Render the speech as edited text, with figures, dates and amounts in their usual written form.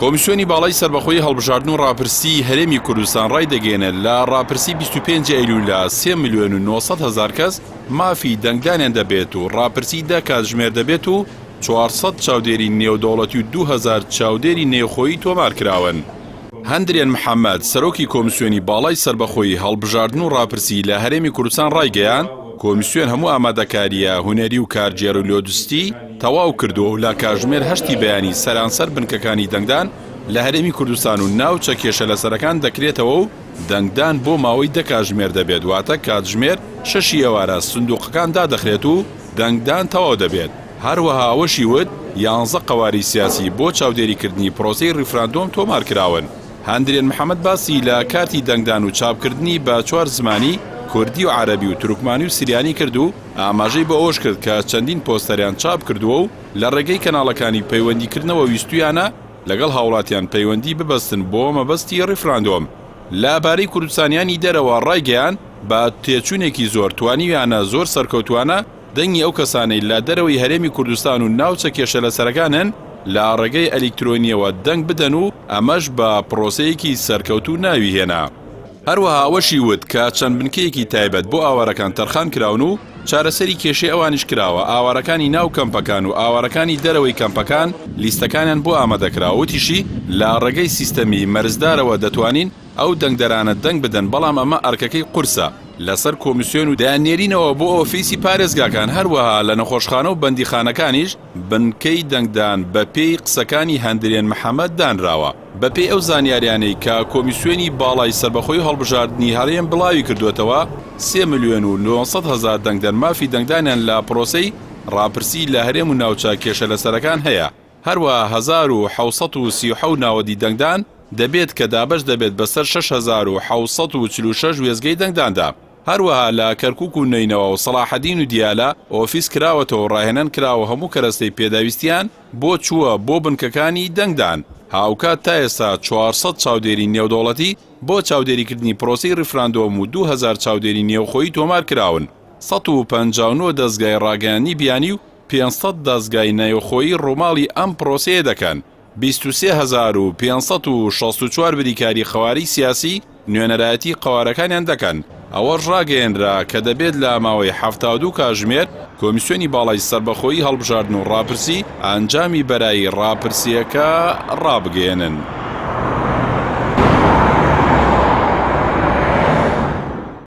کۆمیسیۆنی باڵای سەربەخۆی هەڵبژاردن و ڕاپرسیی هەرێمی کوردستان ڕایدەگەیەنێت، لە ڕاپرسی 25 ئەیلوولدا 3 ملیۆن و 900 هەزار کەس مافی دەنگدانیان دەبێت و ڕاپرسی دە کاتژمێر دەبێت و 400 چاودێری نێودەوڵەتی و 2000 چاودێری نێوخۆیی تۆمارکراون. هەندرێن محەمەد، سەرۆکی کۆمیسیۆنی باڵای سەربەخۆی هەڵبژاردن و ڕاپرسی لە هەرێمی کوردستان ڕایگەیاند، کۆمیسیۆن هەموو ئامادەکارییە هونەری و کارگێڕی و لۆجستی تەواو کردووە و لە کاژمێر هەشتی بەیانی سەرانسەر بنکەکانی دەنگدان لە هەرێمی کوردستان و ناوچە کێشەلەسەرەکان دەکرێتەوە و دەنگدان بۆ ماوەی دە کاژمێر دەبێت واتە کاتژمێر شەشی ئێوارە سندوقەکان دادەخرێت و دەنگدان تەواو دەبێت. هەروەها ئەوەشی وت، یانزە قەوارەی سیاسی بۆ چاودێریکردنی پرۆسەی ڕیفراندۆم تۆمارکراون. هەندرێن محەمەد باسی لە کارتی دەنگدان و چاپکردنی بە چوار زمانی کوردی و عەرەبی و تورکمانی و سریانی کرد و ئاماژەی بۆ ئەوەش کرد کە چەندین پۆستەریان چاپ کردووە و لە ڕێگەی کەناڵەکانی پەیوەندیکردنەوە ویستویانە لەگەڵ هاوڵاتیان پەیوەندی ببەستن بۆ مەبەستی ڕیفراندۆم. لە بارەی کوردستانیانی دەرەوە ڕایگەیاند، بە تێچوونێکی زۆر توانیویانە زۆر سەرکەوتووانە دەنگی ئەو کەسانەی لە دەرەوەی هەرێمی کوردستان و ناوچە کێشەلەسەرەکانن لە ڕێگەی ئەلیکترۆنییەوە دەنگ بدەن و ئەمەش بە پرۆسەیەکی سەرکەوتوو ناوی هێنا. هەروەها ئەوەشی وت کە چەند بنکەیەکی تایبەت بۆ ئاوارەکان تەرخان کراون و چارەسەری کێشەی ئەوانیش کراوە، ئاوارەکانی ناو کەمپەکان و ئاوارەکانی دەرەوەی کەمپەکان لیستەکانیان بۆ ئامادەکراوە، وتیشی، لە ڕێگەی سیستەمی مەرزدارەوە دەتوانین ئەو دەنگدەرانە دەنگ بدەن، بەڵام ئەمە ئەرکەکەی قورسە لەسەر کۆمیسیۆن و دەیاننێرینەوە بۆ ئۆفیسی پارێزگاکان، هەروەها لە نەخۆشخانە و بەندیخانەکانیش بنکەی دەنگدان بەپێی قسەکانی هەندرێن محەمەد دانراوە. بەپێی ئەو زانیاریانەی کە کۆمیسیۆنی باڵای سەربەخۆی هەڵبژاردنی هەرێم بڵاوی کردووەتەوە، 3,900,000 دەنگدەر مافی دەنگدانیان لە پرۆسەی ڕاپرسی لە هەرێم و ناوچە کێشەلەسەرەکان هەیە، هەروەها 1737 ناوەدی دەنگدان دەبێت کە دابەش دەبێت بەسەر 6746 وێستگەی دەنگداندا. هەروەها لە کەرکوک و نەینەوا و سەڵاحەدین و دیالە ئۆفیس کراوەتەوە و ڕاهێنان کراوە هەموو کەرەستەی پێداویستیان بۆ چووە بۆ بنکەکانی دەنگدان، هاوکات تا ئێستا 400 چاودێری نێودەوڵەتی بۆ چاودێریکردنی پرۆسەی ڕیفراندۆم و 2000 چاودێری نێوخۆیی تۆمارکراون، 159 دەزگای ڕاگەیاندنی بیانی و 500 دەزگای نێوخۆیی ڕووماڵی ئەم پرۆسەیە دەکەن. 23564 بریکاری قەوارەی سیاسی نوێنەرایەتی قەوارەکانیان دەکەن، ئەوەش ڕاگەیەنرا کە دەبێت لە ماوەی 72 کاژمێر کۆمیسیۆنی باڵای سەربەخۆی هەڵبژاردن و ڕاپرسی ئەنجامی بەرایی ڕاپرسییەکە ڕابگەیەنن.